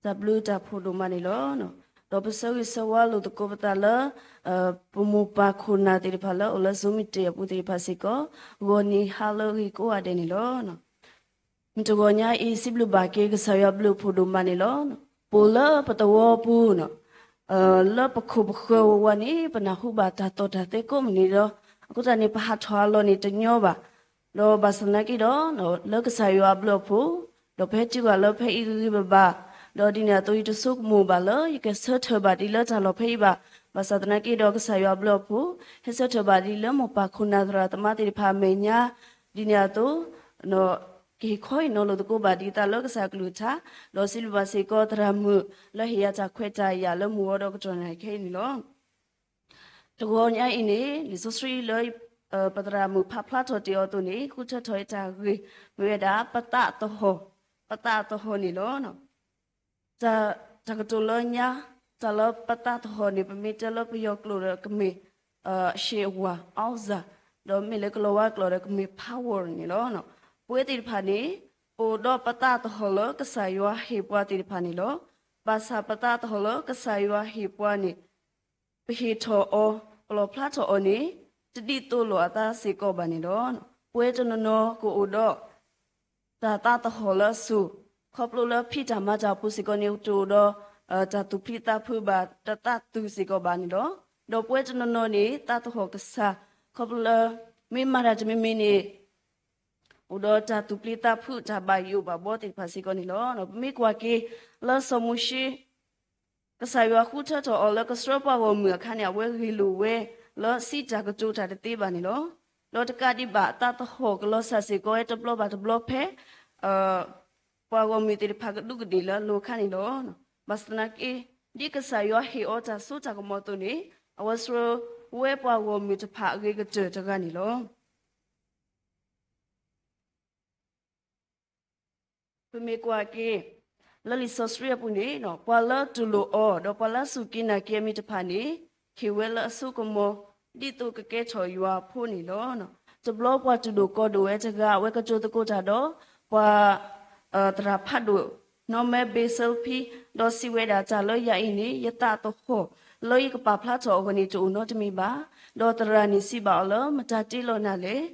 တၢ်ဘျုးတၢ်ဖှိၣ်ဒိၣ်မးန့ၣ်လီၤ. ဒီးပဆၢဂ့ၤဆၢဝါလိာ်သကိးပသးလၢ ပမိၢ်ပၢ်ခိၣ်နၢ်သ့ၣ်တဖၣ်လၢအိၣ်လၢ Zoom meeting အပူၤသ့ၣ်တဖၣ်စ့ၢ်ကီး ဂီၤနံၤဟါလၢအဂ့ၤကိးဂၤဒဲးန့ၣ်လီၤ. မုၢ်တဂီၤညါအံၤ စံးဘျုးဘၣ်က့ၤကစၢ်ယွၤဘျုးဖှိၣ်ဒိၣ်မးန့ၣ်လီၤ. ပအိၣ်လၢပသဝီပူၤ လၢပခိၣ်ပဃၢၤဝဲဝဲန့ၣ် ပနၢ်ဟူဘၣ်တၢ်သီၣ်တၢ်သဲကိးမုၢ်နံၤဒီး အဃိသတးန့ၣ် ပဟးထီၣ်အလီၢ်န့ၣ်တညီဘၣ်. ဒီးဘၣ်ဆၣ်သနာ်က့ဒီး လၢကစၢ်ယွၤအဘျုးအဖှိၣ် ဒီးပဟဲတုၤဘၣ်လၢဖဲအံၤဂ့ၤဂ့ၤဘၣ်ဘၣ်, ဒီးဒ်န့ၣ်အသိး ယတဆိကမိၣ်ဘၣ်လၢ ယကဆၢထၢၣ်ဘၣ်ဒံးလၢတၢ်လီၢ်ဖဲအံၤဘၣ်. ဘၣ်ဆၣ်သနာ်က့ဒီး ကစၢ်ယွၤအဘျုးအဖှိၣ် ဟဲဆၢထၢၣ်ဘၣ်ဒံးလၢမိၢ်ပၢ်ခိၣ်နၢ်သရၣ်သမါသ့ၣ်တဖၣ်အမဲာ်ညါ ဒ်န့ၣ်အသိး ကဟ့ၣ်ခီဟ့ၣ်နီၤလိာ်သကိးဘၣ်ဒံးသးလၢကစၢ်အကလုၢ်ကထါ, ဒီးစံးဘျုးဘၣ်စ့ၢ်ကီးသရၣ်မုၣ်လၢဟ့ၣ်ယၤတၢ်ခွဲးတၢ်ယာ်လၢမုၢ်ဂီၤဒီးကတီၢ်နံၤခဲအံၤန့ၣ်လီၤ. တဂီၤညါအံၤန့ၣ် လံာ်စီဆှံလၢ ပသရၣ်မုၣ်ဖးဖျါထီၣ်တ့ၢ်အီၤအသိးန့ၣ် ဃုထၢထီၣ်အတၢ်ဂ့ၢ် မ့ၢ်ဝဲဒၣ် ပသးသဟီၣ်, ပသးသဟီၣ်န့ၣ်လီၤ. တၢ်ကတိၤလၢညါ တၢ်လၢပသးသဟီၣ်န့ၣ် ပမ့ၢ်တဲလၢပယီၤကျိာ်ဒီးကမ့ၢ် အရှိန်အဝါ အီစၢ်, ဒီးမ့ၢ်လၢကလီၤဝါကျိာ်ဒီးကမ့ၢ် power န့ၣ်လီၤ. ပဝဲသ့ၣ်တဖၣ်န့ၣ် ပအိၣ်ဒီးပသးသဟီၣ်လၢကစၢ်ယွၤဟ့ၣ်ပှၤသ့ၣ်တဖၣ်န့ၣ်လီၤ. ဘၣ်ဆၣ်ပသးသဟီၣ်လၢကစၢ်ယွၤဟ့ၣ်ပှၤန့ၣ် ပဟ့ၣ်ထီၣ်အီၤ ပလီၣ်ဖျါထီၣ်အီၤန့ၣ် တဒ်သိးလိာ်အသးစ့ၢ်ကီးဘၣ်န့ၣ်လီၤ. ပဝဲတနီၤနီၤကအိၣ်ဒီး တၢ်သးသဟီၣ်လၢအစိၤ, ခီဖျိလၢဖံးတၢ်မၤတၢ်အပူၤစ့ၢ်ကီးန့ၣ် တအိၣ်ဒီး တၢ်သူၣ်ပျံၤသးဖုးဘၣ် တသးသူၣ်စ့ၢ်ကီးဘၣ်န့ၣ်လီၤ. ဒီးပဝဲတနီၤနီၤန့ၣ် သးသဟီၣ်ကစၢ် ခီဖျိလၢ မ့ၢ်မၤတၢ်တမံၤမံၤန့ၣ် အိၣ်ဒီးတၢ်သူၣ်ပျံၤသးဖုး တၢ်ဘၣ်ယိၣ်ဘၣ်ဘီသ့ၣ်တဖၣ်စ့ၢ်ကီးန့ၣ်လီၤ. ပမ့ၢ်ကွၢ်က့ၤ လၢစီၤမိၤၡ့ ကစၢ်ယွၤဃုထၢထီၣ်အီၤလၢကဆှၢပှၤဂီၢ်မုၢ်အခါန့ၣ် အဝဲဂ့ၢ်လိာ်ဝဲလၢစံးတၢ်ကတိၤတၢ်တသ့ဘၣ်န့ၣ်လီၤ. ဒီးတကးဒံးဘၣ် သးသဟီၣ်ကလီၤစၢ်စ့ၢ်ကီးဝဲတဘျီဘၣ်တဘျီဖဲ ပှၤဂီၢ်မုၢ်သ့ၣ်တဖၣ်ကဒူးကဒ့ၣ်လၢအလိၤအခါန့ၣ်လီၤ. ဘၣ်ဆၣ်သနာ်က့ ဒ်ကစၢ်ယွၤဟ့ၣ်အီၤတၢ်စိတၢ်ကမီၤအသိးန့ၣ် အဝဲဆှၢဝဲပှၤဂီၢ်မုၢ်တဖၣ်အဂ့ၤကတၢၢ်တဂၤန့ၣ်လီၤ. ပမ့ၢ်ကွၢ်က့ၤ လၢလံာ်စီဆှံအပူၤန့ၣ် ပှၤလၢတူၢ်လိာ်အီၤ ဒီးပှၤလၢအစူၢ်က့ၤနာ်က့ၤအမံၤတဖၣ်န့ၣ် ဟ့ၣ်ဝဲလၢအစိကမီၤ ဒ်သိးကကဲထီၣ်ယွၤအဖိန့ၣ်လီၤ. တဘျီပှၤတူၢ်ဒိၣ်ကီၢ်ဒိၣ်ဝဲတဂၤ အဝဲကတိၤသကိးတၢ်ဒီး ပှၤ သရၣ်ဖးဒိၣ် နီၢ်မဲဘ့စဲး ဖံ ဒီးစံးဝဲဒၣ် တၢ်လၢယၤအံၤန့ၣ် ယသးသဟီၣ် လၢယကပာ်ဖျါထီၣ်အဂီၢ်န့ၣ် တအိၣ်နီတမံၤဘၣ်. ဒီးသရၣ်န့ၣ်စံးဘၣ်အီၤလၢ မတၤတ့လီၤနၤလဲၣ်.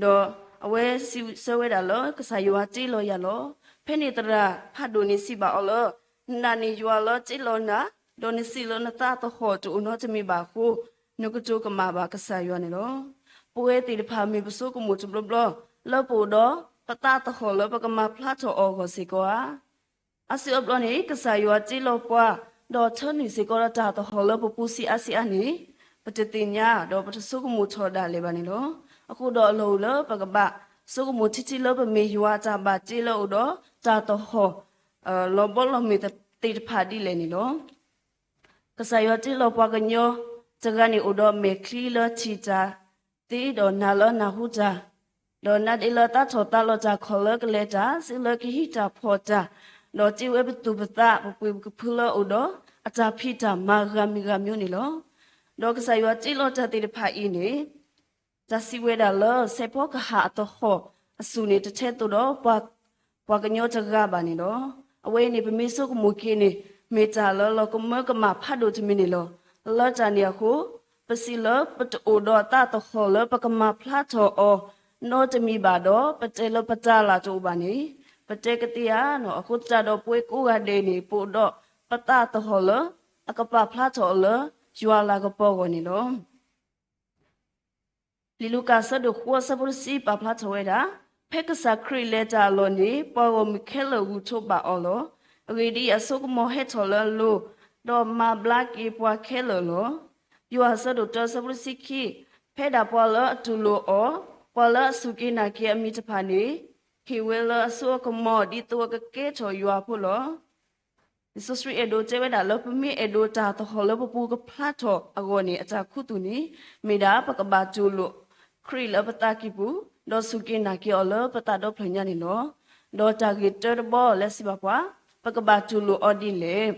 ဒီးအဝဲစံးဆၢဝဲဒၣ်လၢ ကစၢ်ယွၤတ့လီၤယၤလီၤ. ဖဲန့ၣ်သရၣ်ဖးဒိၣ်န့ၣ်စံးဘၣ်အီၤလၢ နနာ်န့ၢ်ယွၤလၢတ့လီၤနၤ, ဒီးနစံးလၢနသးသဟီၣ်တအိၣ်နီတမံၤဘၣ်အဃိ နကတိၤကမၣ်ဘၣ်ကစၢ်ယွၤန့ၣ်လီၤ. ပဝဲသ့ၣ်တဖၣ်မ့ၢ်ပဆိကမိၣ်တဘျီဘျီ လၢပအိၣ်ဒီးပသးသဟီၣ်လၢပကမၤဖျါထီၣ်အီၤအဂီၢ်စ့ၢ်ကီးဧါ. အါစုအါဘျီန့ၣ် ကစၢ်ယွၤတ့လီၤပှၤ ဒီးထၢနုာ်စ့ၢ်ကီးဒီးတၢ်သဟီၣ်လၢပပူၤဆံးအါဆံးအါန့ၣ် ပတသ့ၣ်ညါ ဒီးပတဆိကမိၣ်ထီၣ်ဒၣ်လဲာ်ဘၣ်န့ၣ်လီၤ. အဃိဒီးအလီၢ်အိၣ်လၢပကဘၣ် ဆိကမိၣ်ထံထံလၢပမ့ၢ်ယွၤအတၢ်ဘၣ်တ့လၢအအိၣ်ဒီးတၢ်သဟီၣ် လီၤဘီလီၤမုၢ်သ့ၣ်တဖၣ်ဒ်လဲၣ်န့ၣ်လီၤ. ကစၢ်ယွၤတ့လီၤပှၤကညီတဂၤန့ၣ်အိၣ်ဒီးမဲာ်ချံလၢထံၣ်တၢ်သ့ ဒီးနၢ်လၢနၢ်ဟူတၢ်, ဒီးနါဒ့လၢသးထီၣ်သးလီၤတၢ် ခီၣ်လၢကလဲၤတၢ် စ့လၢကဟံးတၢ်ဖီၣ်တၢ်, ဒီးတ့ဝဲပသူၣ်ပသး ပပှ့ၤပကဖုလၢအအိၣ်ဒီး အတၢ်ဖံးတၢ်မၤဂၤမံၤဂၤမံၤန့ၣ်လီၤ. ဒီးကစၢ်ယွၤတ့လီၤတၢ်သ့ၣ်တဖၣ်အံၤန့ၣ် တၢ်စံးဝဲဒၣ်လၢ စဲးဖီကဟၣ်အသဟီၣ်အစူၢ်န့ၣ် တထဲသိးဒီး ပှၤကညီတဂၤဘၣ်န့ၣ်လီၤ. အဝဲအံၤန့ၣ် ပမ့ၢ်ဆိကမိၣ်က့ၤန့ၣ် မ့ၢ်တၢ်လၢလီၤကမၢကမၣ်ဖးဒိၣ်တမံၤန့ၣ်လီၤ. လၢတၢ်န့ၣ်အဃိ ပစံးလၢပတအိၣ်ဒီးအသးသဟီၣ်လၢပကမၤဖျါထီၣ်အီၤ နီတမံၤဘၣ်ဒီး ပတဲလၢပတၢ်လၢတအိၣ်ဘၣ်န့ၣ် ပတဲကသ့ဧါ. အဃိသတးဒီးပဝဲကိးဂၤဒဲးန့ၣ် ပအိၣ်ဒီးပသးသဟီၣ်လၢ အကပာ်ဖျါထီၣ်အီၤလၢ ယွၤလၤကပီၤအဂီၢ်န့ၣ်လီၤ. လံာ်လူၤကၣ်အဆၢဒိၣ်ဃိးအဆၢဖိတဆံပာ်ဖျါထီၣ်ဝဲဒၣ်, ဖဲကစၢ်ခရံာ်လဲၤတၢ်အလီၢ်န့ၣ် ပှၤဂီၢ်မုၢ်ခဲလၢာ်ဂုာ်ထီၣ်ဘၣ်အီၤလီၤ. အဂ့ၢ်ဒ်အံၤ, အစိကမီၤဟဲထီၣ်လၢအလိၤ, ဒီးမၤဘျါက့ၤပှၤခဲလၢာ်လီၤ. ယိၤဟၣ်အဆၢဒိၣ်တၢအဆၢဖိတဆံခံ, ဖဲဒၣ်ပှၤလၢအတူၢ်လိာ်အီၤ, ပှၤလၢအစူၢ်က့ၤနာ်က့ၤအမံၤတဖၣ်န့ၣ် ဟ့ၣ်ဝဲလၢအစိအကမီၤ ဒ်သိးအကကဲထီၣ်ယွၤအဖိလီၤ. လံာ်စီဆှံအဲၣ်ဒိးတဲဝဲဒၣ်လၢ ပမ့ၢ်အဲၣ်ဒိးတၢ်သဟီၣ်လၢပပူၤကဖျါထီၣ်အဂီၢ်န့ၣ် အတၢ်ခူသူၣ်န့ၣ် မ့ၢ်ဒၣ်ပကဘၣ်တူၢ်လိာ်ခရံာ်လၢပသးကံၢ်ပူၤ, ဒီးစူၢ်က့ၤနာ်က့ၤအီၤလၢပသးဒီဖျၢၣ်ညါန့ၣ်လီၤ. ဒီးတၢ်ဂ့ၢ်တၢတဘီလၢစံးဘၣ်ပှၤ, ပကဘၣ်တူၢ်လိာ်အီၤဒ်လဲၣ်.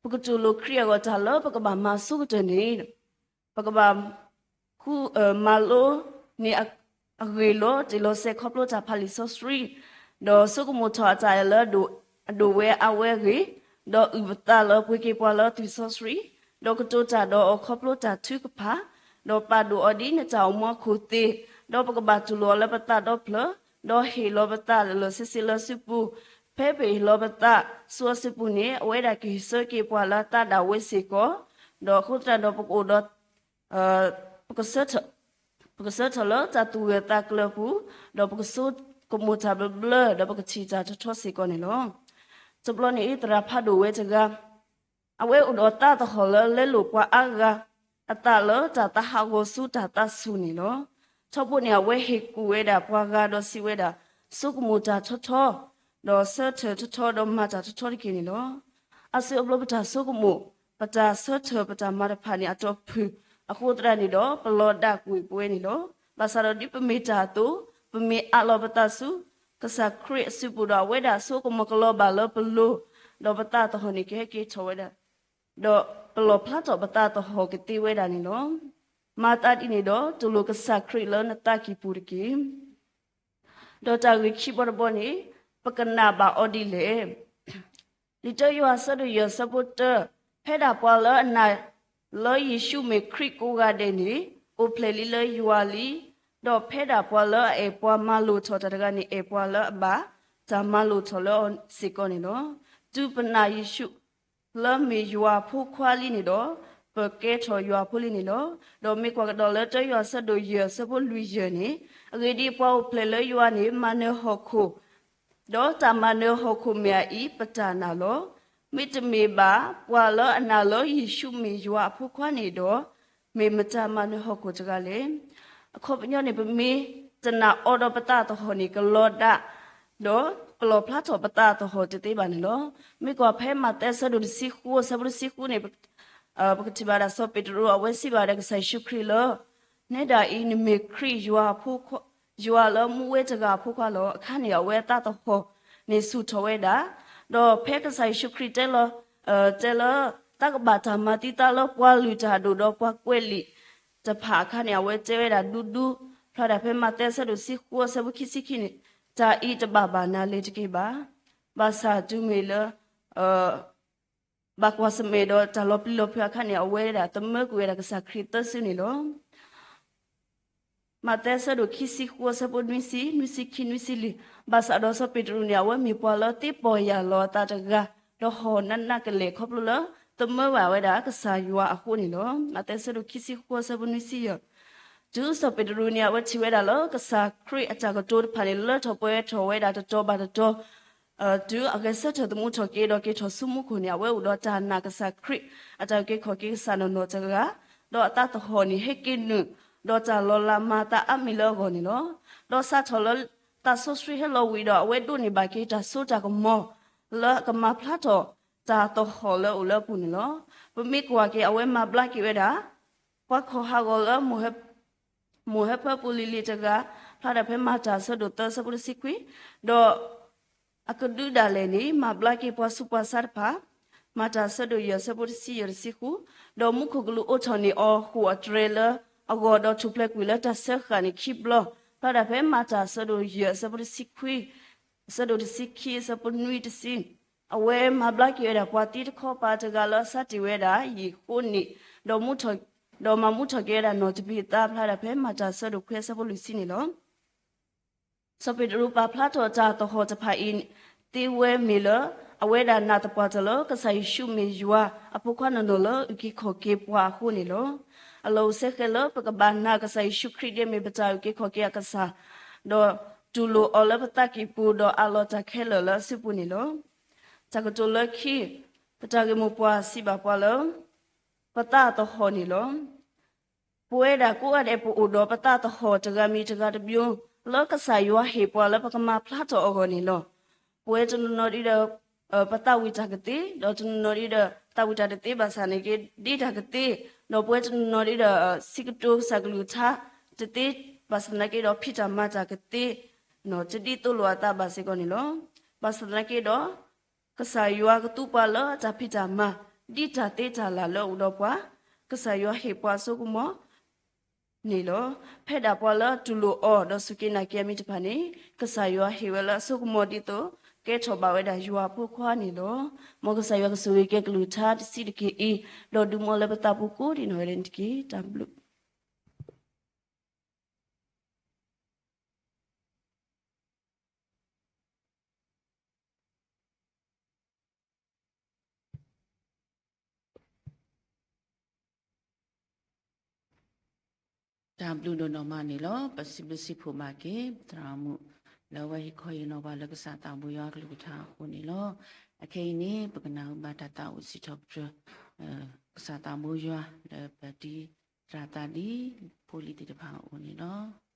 ပကတူၢ်လိာ်ခရံာ်အဂီၢ် တၢ်လၢပကဘၣ်မၤအဆိကတၢၢ်န့ၣ် ပကဘၣ် ဃု မၤလိန့ၢ်အဂ့ၢ်လီၤတံၢ်လီၤဆဲးခီဖျိတၢ်ဖးလံာ်စီဆှံ, ဒီးဆိကမိၣ်ထီၣ်အတၢ်အဲၣ်လၢအဒိၣ်ဝဲအါဝဲအဂ့ၢ်, ဒီးအုၣ်ပသးလၢပှ့ၤက့ၤပှၤလၢသွံၣ်စီဆှံ, ဒီးကတိၤတၢ်ဒီးအီၤခီဖျိတၢ်ထုကဖၣ်, ဒီးပာ်ဒိၣ်အီၤဒ်နတၢ်အိၣ်မူအခိၣ်သ့, ဒီးပကဘၣ်တူၢ်လိာ်အီၤလၢပသးဒီဖျၢၣ်, ဒီးဟ့ၣ်လီၤပသးလၢာ်လၢာ်ဆ့ဆ့လၢအစုပူၤ, ဖဲပဟ့ၣ်လီၤပသးဆူအစုပူၤန့ၣ် အဝဲဒၣ်ကဟ့ၣ်ဆၢက့ၤပှၤလၢအသးဒၣ်ဝဲစ့ၢ်ကီး, ဒီးအဃိသတးဒီးပကအိၣ်ဒီး ပကဆၢထၢၣ်လၢတၢ်သူၣ်ဂၢၢ်သးကျၢၤအပူၤ, ဒီးပကဆိကမိၣ်တၢ်ဘျၢဘျၢ, ဒီးပကထံၣ်တၢ်ထီထီစ့ၢ်ကီးန့ၣ်လီၤ. တဘျီန့ၣ် သရၣ်ဖးဒိၣ်ဝဲတဂၤ, အဝဲအိၣ်ဒီးသးသဟီၣ်လၢလဲလိာ်ပှၤအါဂၤအသးလၢတၢ်သးဟးဂီၤဆူတၢ်သးဆူၣ်န့ၣ်လီၤ. ထီဘိန့ၣ် အဝဲဟ့ၣ်ကူၣ်ဝဲဒၣ်ပှၤဂၤဒီးစံးဝဲဒၣ်, ဆိကမိၣ်တၢ်ထီထီ, ဒီးဆၢထၢၣ်ထီထီ, ဒီးမၤတၢ်ထီထီတက့ၢ်န့ၣ်လီၤ. အါစုအါဘျီပတၢ်ဆိကမိၣ်, ပတၢ်ဆၢထၢၣ်ပတၢ်မၤတဖၣ်န့ၣ် အတီၢ်ဖုၣ်အဃိသတးန့ၣ်ဒီး ပလီၤဒၣ်ကွံာ်ပဝဲန့ၣ်လီၤ. ဘၣ်ဆၣ်ဒီးဒ်ပမ့ၢ်တၢ်အသိး, ပမ့ၢ်အးလီၤပသးဆူ ကစၢ်ခရံာ်အစုပူၤဒီး အဝဲဒၣ်ဆိကမိၣ်ကလီၤဘၣ်လၢပလိၤ, ဒီးပသးသဟီၣ်န့ၣ်ကဟဲက့ၤထီၣ်ဝဲဒၣ်, ဒီးပလီၢ်ဖျါထီၣ်ပသးသဟီၣ်ကသ့ဝဲဒၣ်န့ၣ်လီၤ. မၤသးဒ်န့ၣ်ဒီး တူၢ်လိာ်ကစၢ်ခရံာ်လၢနသးကံၢ်ပူၤတက့ၢ်. ဒီးတၢ်ဂ့ၢ်ခံဘီတဘီန့ၣ်, ပကနာ်ဘၣ်အီၤဒ်လဲၣ်. လံာ်တၢယိၤဟၣ်အဆၢဒိၣ်ယဲၢ်အဆၢဖိတၢ, ဖဲဒၣ်ပှၤလၢအနာ်လၢယ့ၣ်ၡူးမ့ၢ်ခရံာ်ကိးဂၤဒဲးန့ၣ်, အိၣ်ဖျဲၣ်လံလၢယွၤလံ, ဒီးဖဲဒၣ်ပှၤလၢအအဲၣ်ပှၤမၤလိာ်ထီၣ်တၢ်တဂၤန့ၣ် အဲၣ်ပှၤလၢအဘၣ်တၢ်မၤလိာ်ထီၣ်လၢအီၤစ့ၢ်ကီးန့ၣ်လီၤ. တုၤပနာ်ယ့ၣ်ၡူး လၢမ့ၢ်ယွၤအဖိခွါလံန့ၣ်ဒီး, ပကဲထီၣ်ယွၤအဖိလံန့ၣ်လီၤ. ဒီးမ့ၢ်ကွၢ်ကဒီးလၢတၢယိၤဟၣ်အဆၢဒိၣ်ယဲၢ်အဆၢဖိလွံၢ်ယဲၢ်န့ၣ်, အဂ့ၢ်ဒ်အံၤ, ပှၤအိၣ်ဖျဲၣ်လၢယွၤန့ၣ် မၤနၢၤဟီၣ်ခိၣ်, ဒီးတၢ်မၤနၢၤဟီၣ်ခိၣ်မ့ၢ်အအံၤ ပတၢ်နာ်လီၤ. မ့တမ့ၢ်ဘၣ် ပှၤလၢအနာ်လၢယ့ၣ်ၡူးမ့ၢ်ယွၤအဖိခွါန့ၣ်ဒီး, မ့ၢ်မတၤမၤနၢၤဟီၣ်ခိၣ်တဂၤလဲၣ်. အခီပညီန့ၣ် ပမ့ၢ်တနာ်အီၤဒီးပသးသဟီၣ်န့ၣ် ကလီၤဒၣ် ဒီးပလီၢ်ဖျါထီၣ်ပသးသဟီၣ်တသ့ဘၣ်န့ၣ်လီၤ. မ့ၢ်ကွၢ်ဖဲမးသဲအဆၢဒိၣ်တဆံဃုအဆၢဖိတဆံဃုန့ၣ်, ပကထံၣ်ဘၣ်ဒၣ်စီၤပ့းတရူး အဝဲစံးဘၣ်ဒီးကစၢ်ယ့ၣ်ၡူးခရံာ်လၢ, နဲဒၣ်အံၤ နမ့ၢ်ခရံာ်ယွၤအဖိခွါ, ယွၤလၢမူဝဲတဂၤအဖိခွါလီၤ. အခါန့ၣ် အဝဲအသးသဟီၣ်န့ၣ်ဆူၣ်ထီၣ်ဝဲဒၣ်, ဒီးဖဲကစၢ်ယ့ၣ်ၡူးခရံာ်တဲလီၤ, တဲလၢ တၢ်ကဘၣ်တၢ်မၤသံသးလၢပှၤလုၢ်တၢ်ဒိၣ်ဒီးပှၤကွဲးလံာ်တဖၣ်အခါန့ၣ် အဝဲတဲဝဲဒၣ်ဒူဒူ, ဖျါဒၣ်ဖဲမးသဲအဆၢဒိၣ်တဆံဃုအဆၢဖိခံဆံခံန့ၣ်, တၢ်အံၤတဘၣ်ဘၣ်နၤလၢၤတက့ၢ်ဘၣ်. ဘၣ်ဆၣ်တုၤမ့ၢ်လၢ ဘၣ်ကွၢ်ဆၢၣ်မဲာ်ဒီးတၢ်လီၤပျံၤလီၤဖုးအခါန့ၣ် အဝဲဒၣ်သမၢကွံာ်ဝဲဒၣ်ကစၢ်ခရံာ်သၢစုန့ၣ်လီၤ. မးသဲအဆၢဒိၣ်ခံဆံဃုအဆၢဖိနွံဆံ, နွံဆံခံ, နွံဆံလွံၢ်, ဘၣ်ဆၣ်ဒီးစီၤပ့းတရူးန့ၣ် အဝဲမ့ၢ်ပှၤလၢသ့ပီၢ်ယၢ်လီၤအသးတဂၤ, ဒီးဟီၣ်နးနးကလဲာ်ခီဖျိလၢ သမၢဘၣ်ဝဲဒၣ်ကစၢ်ယွၤအဃိန့ၣ်လီၤ. မးသဲအဆၢဒိၣ်ခံဆံဃုအဆၢဖိနွံဆံယဲၢ်, တုၤစီၤပ့းတရူးန့ၣ် အဝဲထံၣ်ဝဲဒၣ်လၢကစၢ်ခရံာ်အတၢ်ကတိၤတဖၣ်န့ၣ် လၢထီၣ်ပှဲၤထီၣ်ဝဲဒၣ်တတီၤဘၣ်တတီၤ တုၤအဂဲၤဆၢထၢၣ်သမူထီၣ်က့ၤဒီးက့ၤထီၣ်ဆူမူခိၣ်န့ၣ် အဝဲအိၣ်ဒီးတၢ်နာ်ကစၢ်ခရံာ် အတၢ်အုၣ်က့ၤခီၣ်က့ၤကစၢ်နီၢ်နီၢ်တဂၤ, ဒီးအသးသဟီၣ်န့ၣ်ဟဲက့ၤနုာ်, ဒီးတၢ်လီၤလးမၤအသးအါမံၤလၢအဂီၢ်န့ၣ်လီၤ. ဒီးစးထီၣ်လၢသးစီဆှံဟဲလီၤဝံၤဒီး အဝဲဒိးန့ၢ်ဘၣ်က့ၤတၢ်စိတၢ်ကမီၤ လၢအကမၤဖျါထီၣ်တၢ်သဟီၣ်လၢအအိၣ်လၢအပူၤန့ၣ်လီၤ. ပမ့ၢ်ကွၢ်က့ၤ အဝဲမၤဘျါက့ၤဝဲဒၣ် ပှၤခီၣ်ဟးဂီၤလၢ မိၢ်ဟၢဖၢပူၤလံၤလံၤတဂၤ, ဖျါဒၣ်ဖဲမၤတၢ်အဆၢဒိၣ်သၢအဆၢဖိတဆံခွံ, ဒီးအကဒုဒၣ်လဲာ်န့ၣ် မၤဘျါက့ၤပှၤဆူးပှၤဆါတဖၣ်, မၤတၢ်အဆၢဒိၣ်ယဲၢ်အဆၢဖိတဆံယဲၢ်တဆံဃု, ဒီးမူခိၣ်ကလူးအိးထီၣ်န့ၢ်အီၤဃိာ်အတြဲၤလၢအဂီၢ် ဒီးထူၣ်ဖျဲးကွံာ်လၢတၢ်စၢဃာ်န့ၣ်ခံဘျီ, ဖျါဒၣ်ဖဲမၤတၢ်အဆၢဒိၣ်ယဲၢ်အဆၢဖိတဆံခွံ, အဆၢဒိၣ်တဆံခံ, အဆၢဖိနွံတဆံ, အဝဲမၤဘျါက့ၤဝဲဒၣ်ပှၤသံတခီပၤတဂၤလၢအစးတ့ၢ်ဝဲဒၣ်ယံာ်ဃိးနံၣ်, ဒီးမၤ, ဒီးမၤမူထီၣ်က့ၤဝဲဒၣ်နီၢ်တဘံၤအသး ဖျါဒၣ်ဖဲမၤတၢ်အဆၢဒိၣ်ခွံအဆၢဖိလွံၢ်ဆံန့ၣ်လီၤ. စီၤပ့းတရူးပာ်ဖျါထီၣ်တၢ်သဟီၣ်တဖၣ်အံၤသ့ဝဲမ့ၢ်လၢ အဝဲဒၣ်နာ်သပှၢ်တၢၢ်လၢကစၢ်ယ့ၣ်ၡူးမ့ၢ်ယွၤအဖိခွါနီၢ်နီၢ်လၢအုၣ်က့ၤခီၣ်က့ၤပှၤအဃိန့ၣ်လီၤ. အလီၢ်အိၣ်စ့ၢ်ကီးလၢပကဘၣ်နာ်ကစၢ်ယ့ၣ်ၡူးခရံာ်ဒ်အမ့ၢ်ပတၢ်အုၣ်က့ၤခီၣ်က့ၤအကစၢ်, ဒီးတူၢ်လိာ်အီၤလၢပသးကံၢ်ပူၤ ဒီးအးလီၤတၢ်ခဲလၢာ်လၢအစုပူၤန့ၣ်လီၤ. တၢ်ကတိၤလၢခံ, ပတၢ်ဂ့ၢ်မိၢ်ပှၢ်စံးဘၣ်ပှၤလၢ ပသးသဟီၣ်န့ၣ်လီၤ. ပဝဲဒၣ်ကိးဂၤဒဲးပအိၣ်ဒီးပသးသဟီၣ်တဂၤမံၤတဂၤတဘိ လၢကစၢ်ယွၤဟ့ၣ်ပှၤလၢပကမၤဖျါထီၣ်အဂီၢ်န့ၣ်လီၤ. ပဝဲတနီၤနီၤဒ်ဒီး ပသးဝံၣ်တၢ်ကသ့, ဒီးတနီၤနီၤဒ်ဒီး သးဝံၣ်တၢ်တသ့ဘၣ်ဆၣ်န့ၣ်က့ ဒ့တၢ်ကသ့, ဒီးပဝဲတနီၤနီၤဒ်ဒီး စံးကတိၤကစၢ်ကလုၢ်ကထါတသ့ဘၣ်ဆၣ်သနာ်က့ဒီး ဖံးတၢ်မၤတၢ်ကသ့, တဒ်သိးလိာ်အသးဘၣ်စ့ၢ်ကီးန့ၣ်လီၤ. ဘၣ်ဆၣ်သနာ်က့ဒီး ကစၢ်ယွၤကသူပှၤလၢအတၢ်ဖံးတၢ်မၤ ဒ်တၢ်သ့တၢ်လၢ်လၢအအိၣ်ဒီးပှၤ, ကစၢ်ယွၤဟ့ၣ်ပှၤအစိကမီၤန့ၣ်လီၤ. ဖဲဒၣ်ပှၤလၢအတူၢ်လိာ်အီၤ ဒီးစူၢ်က့ၤနာ်က့ၤအမံၤတဖၣ်န့ၣ် ကစၢ်ယွၤဟ့ၣ်ဝဲလၢအစိကမီၤဒ်သိး ကဲထီၣ်ဘၣ်ဝဲဒၣ်ယွၤအဖိခွါန့ၣ်လီၤ. မ်ကစၢ်ယွၤကဆိၣ်ဂ့ၤက့ၤကလုၢ်ကထါတဆံးတက့ၢ်အံၤ, ဒီးဒုးမီလၢပသးပူၤကိးဒံးနီၢ်ဂၤဒဲးန့ၣ်တက့ၢ်. တၢ်ဘျုး တၢ်ဘျုးဒိၣ်နီၢ်မးန့ၣ်လီၤ. ပစံးဘျုးစံးဖှိၣ်ဘၣ်က့ၤ သရၣ်မုၣ် လၢအဝဲဟ့ၣ်ခီဟ့ၣ်နီၤပှၤလၢကစၢ်သးဘိယွၤအကလုၢ်ကထါအဃိန့ၣ်လီၤ. အခဲအံၤန့ၣ် ပကနၢ်ဟူဘၣ်တၢ်သးအိၣ်စံးထီၣ်ပတြၢၤ ကစၢ်သးဘိယွၤလၢပတံၤသရၣ်သးဒံ ဖိလံၤသ့ၣ်တဖၣ်အအိၣ်န့ၣ်လီၤ.